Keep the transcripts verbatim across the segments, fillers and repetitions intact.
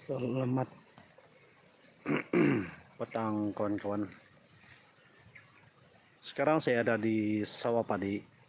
Selamat petang, kawan-kawan. Sekarang saya ada di sawah padi.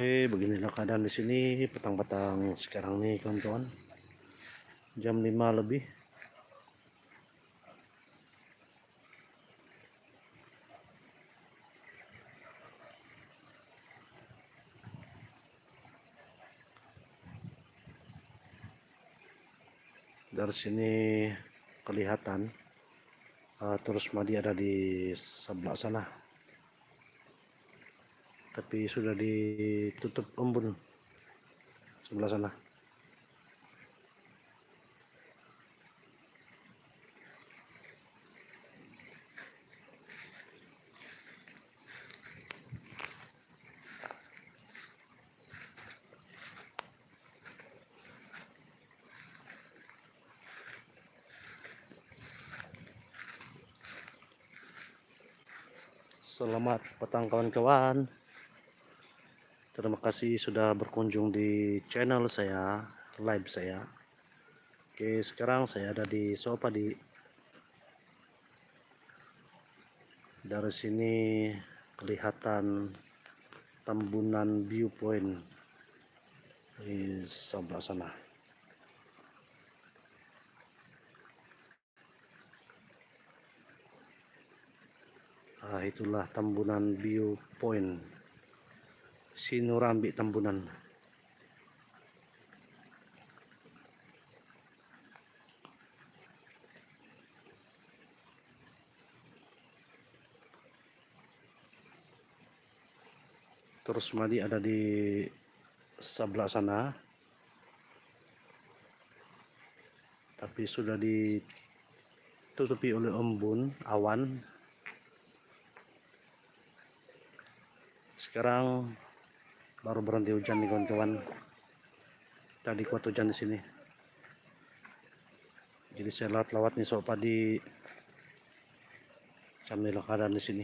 Eh, beginilah keadaan di sini petang-petang sekarang ni, kawan-kawan. Jam lima lebih. Dari sini kelihatan, ah, Terus Madi ada di sebelah sana. Tapi sudah ditutup embun sebelah sana. Selamat petang, kawan-kawan. Terima kasih sudah berkunjung di channel saya, live saya. Oke, sekarang saya ada di sawah padi. Dari sini kelihatan Tambunan Viewpoint di sebelah sana. Ah, itulah Tambunan Viewpoint. Sinurambi Tambunan. Terus Madi ada di sebelah sana. Tapi sudah ditutupi oleh embun, awan. Sekarang baru berhenti hujan ni, kawan-kawan. Tadi kuat hujan di sini. Jadi saya lawat-lawat ni sawah padi. Macam ni lah keadaan di sini.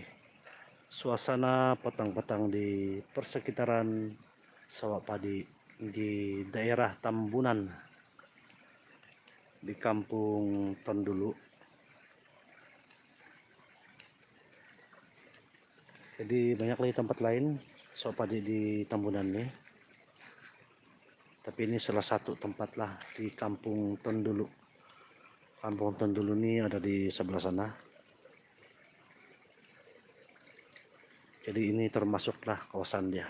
Suasana petang-petang di persekitaran sawah padi di daerah Tambunan, di Kampung Tondulu. Jadi, banyak lagi tempat lain sawah padi di Tambunan ni. Tapi ini salah satu tempat lah di Kampung Tondulu. Kampung Tondulu ni ada di sebelah sana. Jadi, ini termasuklah kawasan dia.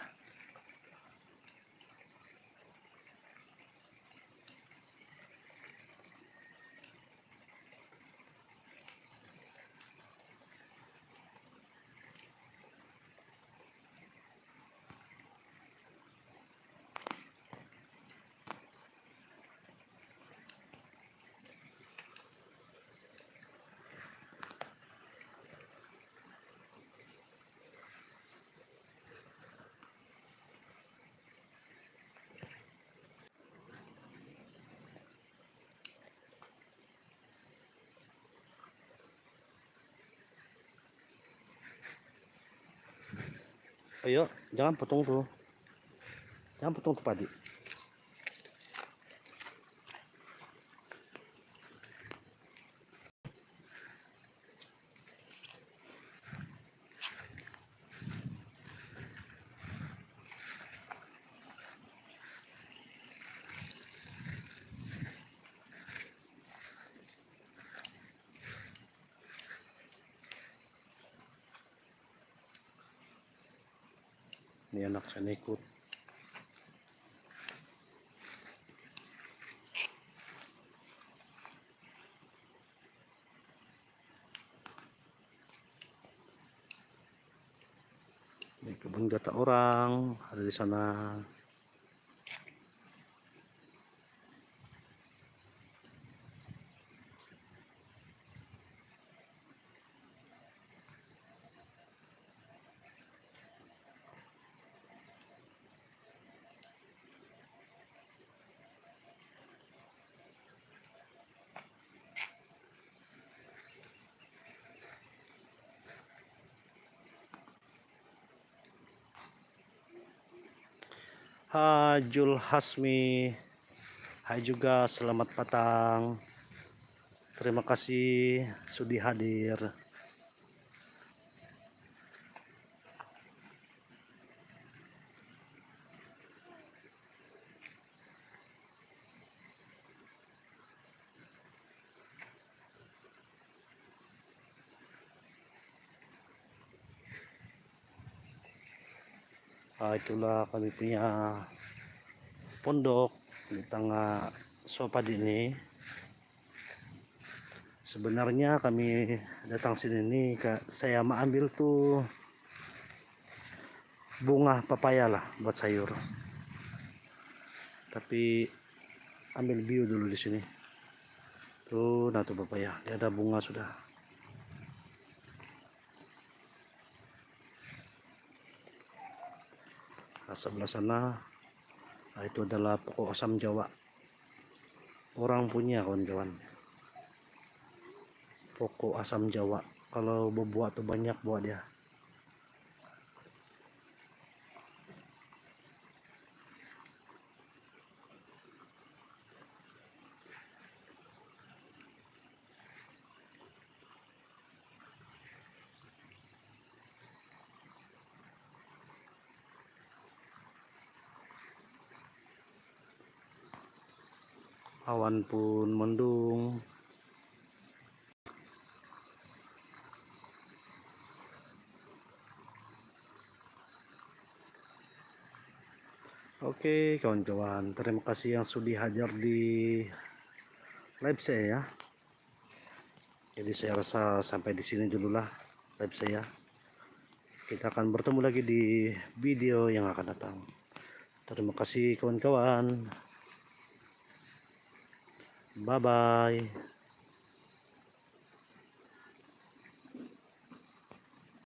Ayo, jangan potong tu. Jangan potong tu padi. Ni anak saya ikut. Kebun gata orang ada di sana. Hai Jul Hasmi, hai juga, selamat patang. Terima kasih sudi hadir. Ah, itulah kami punya pondok di tengah sopa ini. Sebenarnya kami datang sini ni ka-, saya mau ambil tu bunga papaya lah buat sayur. Tapi ambil view dulu di sini. Tu, nah tu papaya, dia ada bunga sudah. Nah, sebelah sana, ah, itu adalah pokok asam jawa. Orang punya, kawan-kawan. Pokok asam jawa. Kalau berbuah tu banyak buah dia. Awan pun mendung. Oke, kawan-kawan, terima kasih yang sudi hadir di live saya, ya. Jadi, saya rasa sampai di sini dululah live saya. Kita akan bertemu lagi di video yang akan datang. Terima kasih, kawan-kawan. Bye-bye.